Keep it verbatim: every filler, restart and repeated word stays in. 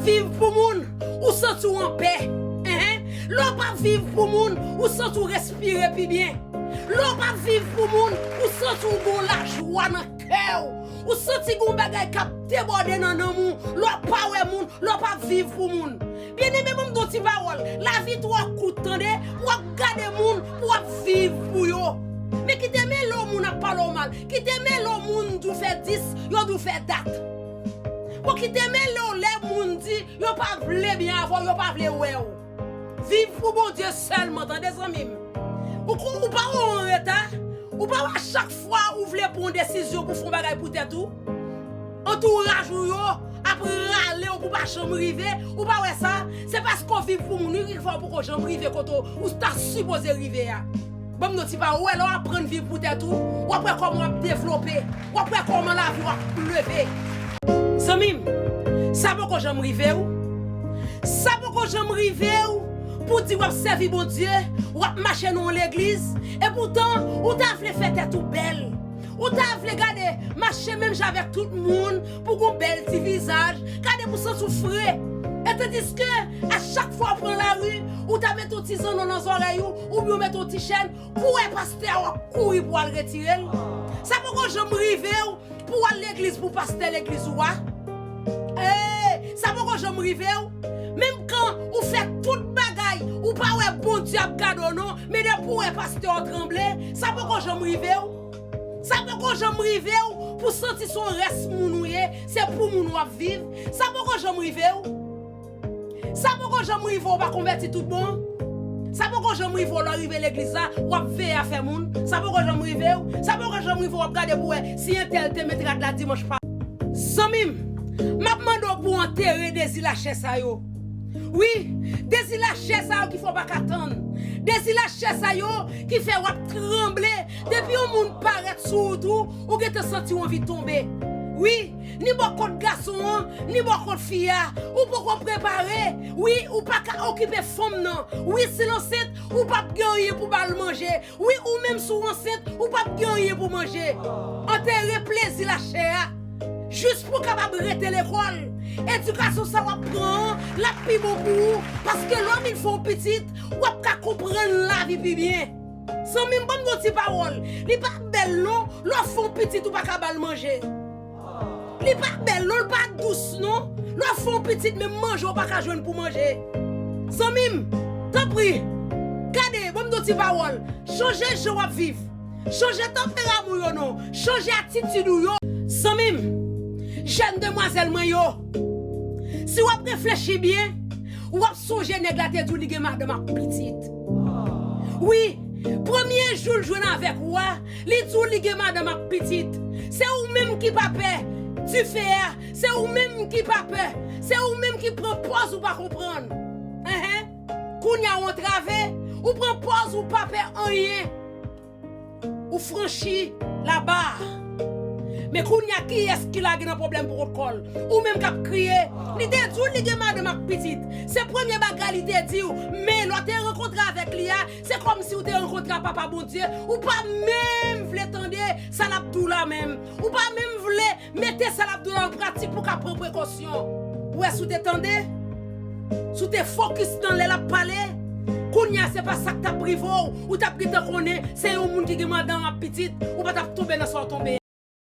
Viv pou moun, ou santi w anpè. Enhen. Lè w pa viv pou moun, ou santi w respire pi byen. Lè w pa viv pou moun, ou santi w gon lajwa nan kè w. Ou santi gon bagay k ap debòde nan nanm ou. Lè w pa wè moun, lè w pa viv pou moun. Byeneme, ban m di w ti pawòl. Lavi twò kout, tande. W ap gade moun pou w ap viv pou yo. Men kite men lè w moun ap pale w mal. Kite men lè w moun di w fè dis, yo di w fè dat. Bon, kite men lè w lè moun di yo pa vle byen avè w, yo pa vle wè w. Viv pou Bondye sèlman, tande zanmi m. Ou, ou pa wè w an reta. Ou pa wè chak fwa ou vle pran yon desizyon pou fè yon bagay pou tèt ou, antouraj ou yo ap rale w pou pa janm rive. Ou pa wè sa? Se paske w viv pou moun wi ki fè w poko janm rive kote w ta sipoze rive a. Ban m di w ti pawòl, lè w aprann viv pou tèt ou, w ap wè kòman w ap devlope, w ap wè kòman lavi w ap leve. Zanmi m, sa poko janm rive w? Sa poko janm rive w pou di w ap sèvi Bondye, w ap mache nan yon legliz, epoutan ou ta vle fè tèt ou bèl. Ou ta vle gade, mache menm jan avèk tout moun, pou gon bèl ti vizaj, gade pou santi w fre. E tandiske a chak fwa w pran lari, ou ta mete yon ti zanno nan zòrèy ou, oubyen w mete yon ti chèn, pou w wè pastè a w ap kouri pou w al retire l. Sa poko janm rive w pou w al legliz pou pastè legliz ou a? Ee, sa poko janm rive w? Menm kan ou fè tout bagay, ou pa wè Bondye ap gade w non, men depi w wè pastè a w tranble, sa poko janm rive w? Sa poko janm rive w pou santi se yon rès moun ou ye, se pou moun w ap viv? Sa poko janm rive w? Sa poko janm rive w pa konvèti tout bon? Sa poko janm rive w lè w rive legliz la, w ap veye afè moun? Sa poko janm rive w? Sa poko janm rive w ap gade pou wè si entèl te met rad la dimanch pa... Zanmi m, m ap mande w pou w antere dezi lachè sa yo. Wi, dezi lachè sa yo ki fè w pa ka tann. Dezi lachè sa yo ki fè w ap tranble. Depi yon moun parèt sou wout ou, ou gentan santi w anvi tonbe. Wi, ni bò kot gason an, ni bò kot fi a. Ou poko prepare. Wi, ou pa ka okipe fanm nan. Wi, si l ansent, ou p ap gen anyen pou ba l manje. Wi, ou menm si w ansent, ou p ap gen anyen pou manje. Antere plezi lachè a. Jis pou w kapab rete lekòl. Edikasyon sa w ap pran an, l ap pi bon pou ou. Paske lè w fin fè yon pitit, w ap ka konprann lavi pi byen. Zanmi m, ban m di w ti pawòl. Li pa bèl non, lè w fè yon pitit ou pa ka ba l manje. Li pa bèl non, li pa dous non. Lè w fè yon pitit, menm manje w pa ka jwenn pou manje. Zanmi m, tanpri, gade, ban m di w ti pawòl. Chanje jan w ap viv. Chanje tanperaman w yo non. Chanje atitid ou yo. Zanmi m, jèn demwazèl mwen yo, si w ap reflechi byen, w ap sonje nèg la te di w li gen madanm ak pitit. Wi, premye jou l jwenn avèk ou a, li di w li gen madanm ak pitit. Se ou menm ki pa pè dife a. Se ou menm ki pa pè. Se ou menm ki pran pòz ou pa konprann. Enhen. Kounye a w antrave, ou pran pòz ou pa pè anyen. Ou franchi laba. Men kounye a, kiyès ki lage nan pwoblèm pou kont kò l? Ou menm k ap kriye. Li te di w li gen madanm ak pitit. Se premye bagay li te di w. Men lè w te rankontre avèk li a, se kòmsi w te rankontre ak Papa Bondye. Ou pa menm vle tande sa l ap di w la menm. Ou pa menm vle mete sa l ap di w la an pratik pou w ka pran prekosyon. Ou wè, si w te tande, si w te fokis nan lè l ap pale, kounye a se pa sa k t ap rive w, ou t ap gentan konnen se yon moun ki gen madanm ak pitit, ou pa t ap tonbe nan sa w tonbe